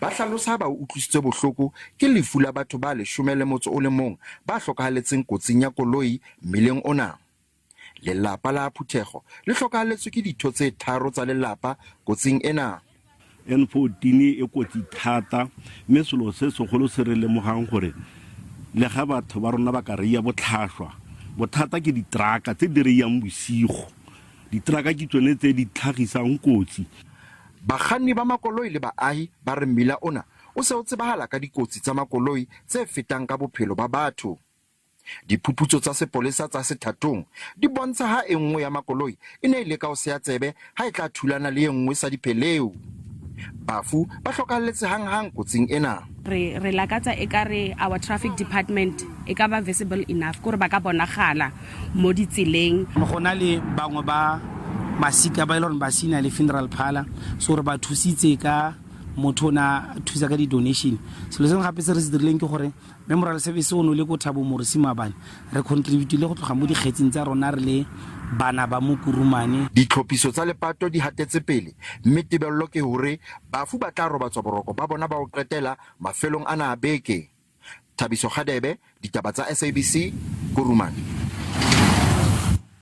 Ba hlalosa ha ba utlwisitswe bohloko ke lefu la batho ba 11 ba hlokahaletseng kotsing ya koloi mmileng ona. Lelapa la phuthego le hlokahalletswe ke ditho tse tharo tsa lelapa kotsing ena. N14 e kotsi thata mme selo se segolo se re lemogang gore le ga batho ba rona ba ka reia botlhaswa, bothata ke diteraka tse di reiyang bosigo. Diteraka ke tsone tse di tlhagisang kotsi. Bakganni ba makoloi le baahi ba re mmila ona o se o tsebahala ka dikotsi tsa makoloi tse fetang ka bophelo ba batho. Diphuputso tsa sepolesa tsa sethathong di bontsha ha e nngwe ya makoloi e ne e leka ho seya tsebe ha e tla thulana le e nngwe sa dipheleu. Bafu ba hlokahalletse hanghang kotsing ena. Re lakatsa ekare our traffic department e ka ba visible enough, kore ba ka bonagala mo ditseleng. Go na le bangwe ba masika ba e le gore ba sina le funeral parlor, so re ba thusitse ka motho o ne a thusa ka di-donation. Selo sengwe gape se re se dirileng ke gore memorial service o ne o le ko Thabo Morosi maabane, re contributile go tloga mo dikgetsing tsa rona re le bana ba mo Kurumane. Ditlhophiso tsa lepato di hatetse pele mme tebello ke hore bafu ba tla robatswa boroko ba bona ba ho qetela mafelong ana a beke. Thabiso Kgadebe, Ditaba tsa SABC, Kurumane.